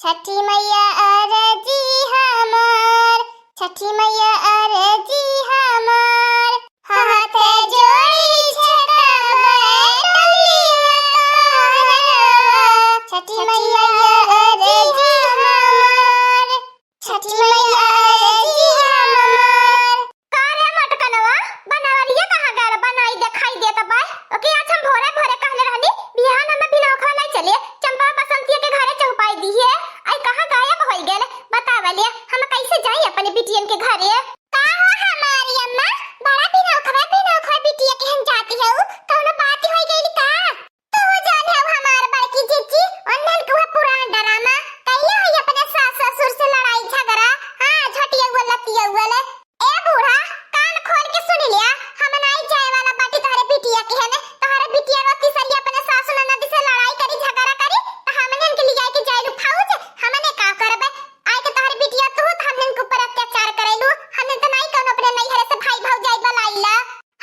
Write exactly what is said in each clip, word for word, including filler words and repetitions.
छठी मैया अरजी हमार, छठी मैया अरजी हमार, हाथ जोड़ी छठबै टोलिया तोहरा। छठी मैया अरजी हमार, छठी मैया अरजी हमार। का रे मोटकनवा, बनवरिया कहाँ गए? बनाई देखाई देत बा। ओके आज हम भोरे भोरे कहले रहनी, बिहान हम बिनौखवा लाई चले, चंपा बसंतिया के घरे चहुपाई दिहे। आई कहाँ गायब होई गए? बतावले, हम कैसे जाई अपने बिटियन के घरे? का हो हमारी अम्मा, बड़ा बिनौखवा बिनौखवा बिटिया के हम जाती हऊ, कौनो बात होई गइल का? तू जाने अब हमार बड़की जीजी, उन्हन के उहे पुरान ड्रामा, कहिए है अपने सास ससुर से लड़ाई झगड़ा, हाँ, झटियौल लतियौल। ए बूढ़ा, कान खोल के सुन लिया, हम नाई जाए वाला बाटी तोहरे बिटिया के हने, तोहरे बिटिया रोती सरिया अपने सासु ननद से लड़ाई करी, झगड़ा करी, त हमने उनके लिया के जाए फौज, हमने का करबे? आए के तोहरे बिटिया तू त हमने उनके ऊपर अत्याचार करैलू, हमने त नाई कौनो अपने नैहरे से भाई भौजाई बलाइला।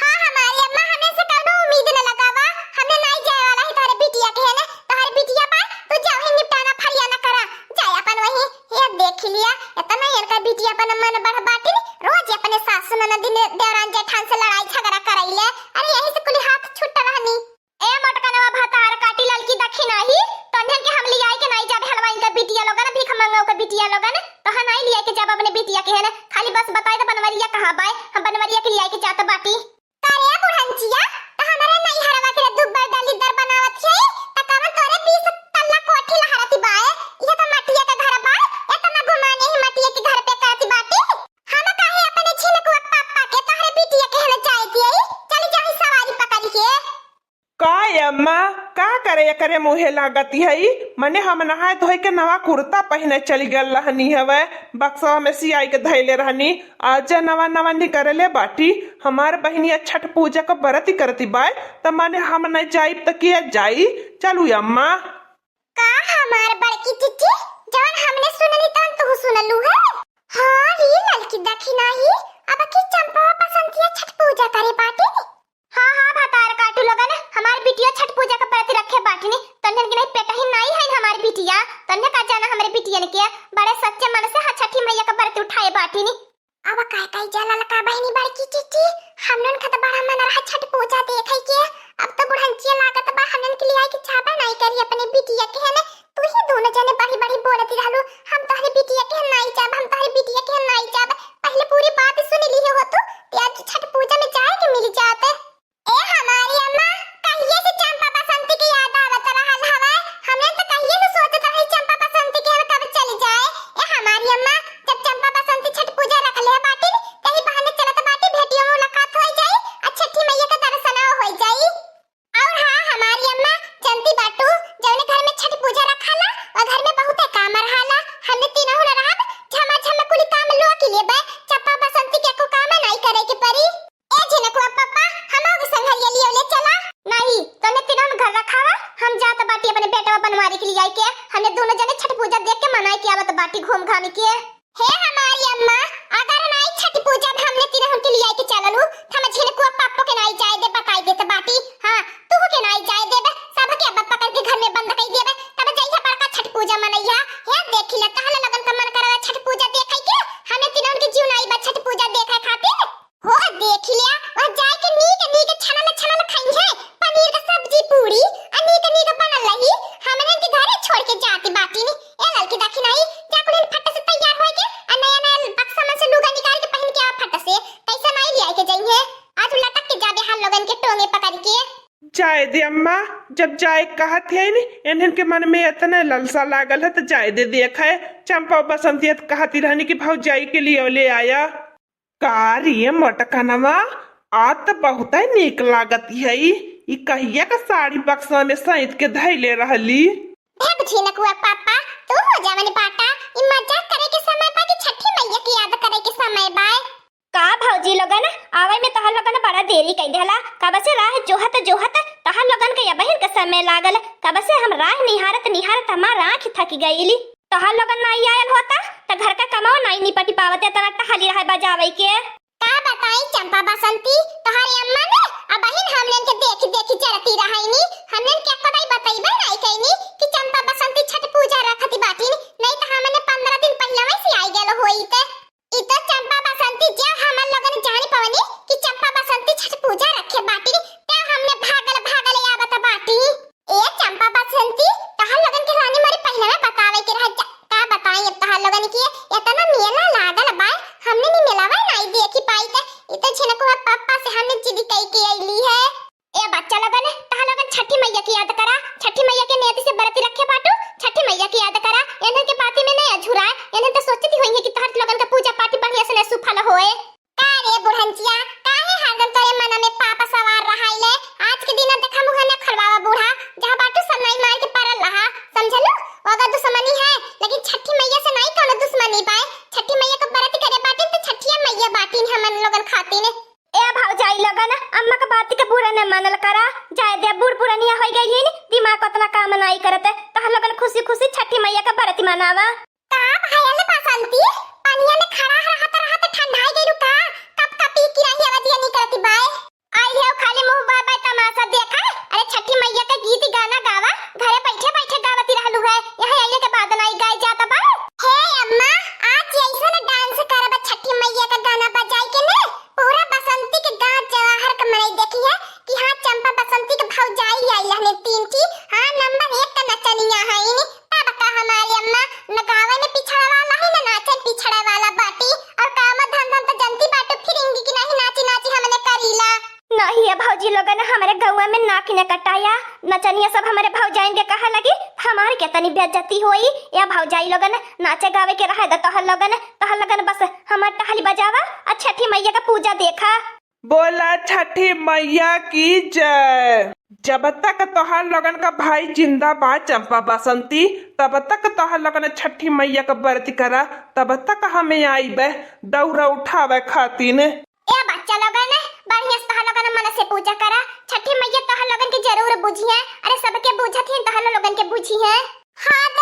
हाँ, हमारी अम्मा, हमें से कौनो उम्मीद न लगावा, हमने नाई जाए वाला ही तोहरे बिटिया के हने, तोहरे बिटिया बा, तू जाओ ही निपटाना फरियाना करा, जाए अपन वहीं। ये देख लिया, इतना इनका बिटिया अपन मन बढ़ बाटिन, रोज अपने सासु ननदिन देवरान जेठान से लड़ाई झगड़ा करैले। अरे यही से कुली हाथ छुट्ट रहनी। ए मोटकनवा भतार काटी ललकी दखिनाही, तन्हन के हम लियाई के नाई जाबे हलवाइन का बिटिया लोगन, भीख मंगाऊ का बिटिया लोगन, तो हम नाई लियाई के जाब अपने बिटिया के हने, खाली बस बताई दे बनवरिया कहाँ बाय, हम बनवरिया के लियाई के जात बाटी। का रे बुढ़ंचिया, त हमरे नैहरवा के दुबर दलिद्दर बनावत है, त कवन तोरे बीस तल्ला कोठी लहरती बाए? इहे त मटिया के घर बाए, एतना गुमान यही मटिया के घर पे करती बाटी। हम काहे अपने झिनकुआ पापा के तोहरे बिटिया के हने जाए दिए? चली जाही सवारी पकड़ के। का अम्मा, का करे एकरे मुँहे लागत हई? मने हम नहाए धोए के नवा कुर्ता पहिने चली गल रहनी हवे, बक्सवा में सियाई के धैले रहनी, आज नवा नवा निकरले बाटी। हमार बहिनिया छठ पूजा क बरती करती बाय, त मने हम न जाइब त के जाई? चलू अम्मा। का हमार बड़की चिच्ची, जवन हमने सुननी तवन तू सुनलू है? हाँ री ललकी दखिनाही, अब की चंपा बसंतिया छठ पूजा करे बाटे। हाँ, हाँ, भतार काटू लोगन, हमार बिटिया छठ पूजा क बरती रखे बाटिनी, तन्ने की नहीं पेटही नाई है हमार बिटिया, तन्ने का जाना हमरे बिटियन के, बड़े सच्चे मन से हाँ छठी मैया क बरती उठाए बाटिनी। अब काय काय जा ललका बहिनी बड़की चिच्ची, हमनन का त बड़ा मन रहा छठ पूजा देखे के, अब तो बुढ़ंचिया लागत बा, हमनन के लियाई के चाहबे नाई करी अपने बिटिया के, है ना? तू ही दोनों जने बड़ी बड़ी बोलती रहलू, हम तोहरे बिटिया के नाई जाब, हम तोहरे बिटिया के नाई जाब। पहले पूरी बात सुन ली हो तू, कि आज छठ पूजा में जाए के मिल जात। ए हमारी अम्मा, कहिए से चंपा बसंती की याद आवत रहल हवे। हमने तो कहिए से सोचत रही चंपा बसंती के हम कब चली जाए। ए हमारी अम्मा, जब चंपा बसंती छठ पूजा रख ले बाटिन, तही बहाने चलत बाटी, भेटियो मुलाकात हो जाई, आ छठी मैया का दर्शनो हो जाई। और हाँ, हमारी अम्मा, जानती बाटू, जौने घर में छठ पूजा रखाला, ओ घर में बहुते काम रहाला। हमने तीनों न रहब, झमा झम कुली काम लोग के लिए बे, चंपा बसंती के को काम नाई करे के पड़ी। ए झिनकुआ पापा, हमहू के संघरिया लियो ले चला। नहीं, तने तीनों घर रखावा, हम जात बाटी अपने बेटवा बनवारी के लिए आई के, हमने दोनों जने छठ पूजा देख के मनाई के आवत बाटी घूम घाम के। हे हमारी अम्मा, अगर नाई छठ पूजा में हमने तीनों के लिए आई के चललू, त हम झिनकुआ पापो के नाई जाए दे, बताई देत बाटी। हाँ, तू के नाई जाए देबे, सबके अब पकड़ के घर में बंद कर देबे, तब जइया बड़का छठ पूजा मनैया। हे देखी ले, कहले लगन का मन करवा छठ पूजा देखे के, हमने तीनों के जीव नाई बा छठ पूजा देखे खातिर। हो, देख लिया, वह जाए के नीक नीक छनल छनल खाई है, पनीर का सब्जी पूरी, आ नीक नीक बनल रही, हमने के घरे छोड़ के जाती बाटी नी। ए ललकी दखिनाही, जा कुलिन फट से तैयार होए के, आ नया नया बक्सा में से लुगा निकाल के पहन के आ फट से, कैसे नाई लिया के जाई है, आज लटक के जाबे हाल लोगन के टोंगे पकड़ के। जाए दे अम्मा, जब जाए कहत है नी, इन्हन के मन में इतना ललसा लागल है, त जाए दे। देख है, चंपा बसंती है, त कहती रहनी कि भौजाई के लिए ले आया। का रे मोटकनवा, आ त बहुतै नीक लागत हई। ई कहिया क साड़ी बक्सा में सैंत के धइले रहली? भग झिनकुआ पापा, तू हो जवन बाटा, ई मजाक करे के समय बा कि छठी मैया के याद करे के समय बा? का भौजी लोगन, आवे में तोहर लोगन बड़ा देरी कइ देहला। कब से राह जोहत जोहत तोहर लोगन के अबहिन के समय लागल। कब से हम राह निहारत निहारत हमार आँख थक गइली। तोहार लोगन नाई आयल होता, त घर का कमाओ नाई निपटि पावत, एतना टहली रहे बजावै के। का बताई चंपा बसंती, तोहारी अम्मा ने अबहिन हमनन के देखि देखि जरती रहैनी, हमनन के एको दाई बतइबे नाई कइनी कि चंपा बसंती छठ पूजा रखती बाटिन, नाई याद करा, एन्हन के बाती में नहीं अझुराए, एन्हन तो सोचती होइहैं कि तोहर लोगन का पूजा पाठ बढ़िया से नहीं सुफल होए। का रे बुढ़नचिया, काहे हरदम तोरे मन में पाप सवार रहाइले? आज के दिन देखा मुँह न खलवावा बूढ़ा, जहाँ बाटू सब नाई मार के परल रहा, समझलू? अगर दुश्मनी है, लेकिन छठी मैया से नाई कौनो दुश्मनी बाय। छठी मैया का व्रत करे बाटे तो छठिया मैया बाटिन हमन लोगन खातिन। ए भौजाई लोगन, अम्मा के बात के बुरा न मानल करा, जाए दे, बूढ़ पुरनिया होई गइलिन, दिमाग उतना काम नाई करत, तोहर लोगन खुशी खुशी छठी मैया का व्रत मनावा। का भयल बसंती? पनिया में खड़ा रहत रहत ठंडाई गइलू का? कब कपी की रही आवाजिया निकलती बाय। आई है खाली मुंह बाय बाय तमाशा देखा। अरे छठी मैया के गीत गाना गावा, घरे बैठे बैठे गावती रहलू है, यहाँ आइए के बाद नाई गाए जाता बा। हे अम्मा, आज ऐसन डांस करब छठी मैया का गाना बजाई के ने, पूरा बसंती के गांव जवाहर के मनई देखी है कि हाँ चंपा बसंती के भौजाई आई हने तीन ठी, हाँ नंबर एक का नचनिया है इनी। तब का हमारी अम्मा न गावे में पिछड़ा वाला है, न नाचे में पिछड़े वाला बाटी। और काम धंधा तो जनती बाटू फिरिंगी की नहीं नाची नाची हमने करीला। नहीं है भौजी लोगन, हमारे गौवा में नाक न कटाया, नचनिया सब हमारे भौजाइन के कहा लगी, हमारे के तनी बेइज्जती होई। या भौजाई लोगन, नाचे गावे के रहे द तोहर लोगन, तोहर लोगन बस हमार टहली बजावा और छठी मैया का पूजा देखा। बोला छठी मैया की जय। जब तक तोहार लोगन का भाई जिंदा बा चंपा बसंती, तब तक तोहार लोगन छठी मैया का व्रत करा, तब तक हमें आइबे दौरा उठावे खातिन। ए बच्चा लोगन, बढ़िया से तोहार लोगन मन से पूजा करा, छठी मैया तोहार लोगन के जरूर बुझिहैं। अरे सबके बुझत ही तोहार लोगन के बुझिहैं। हाँ तो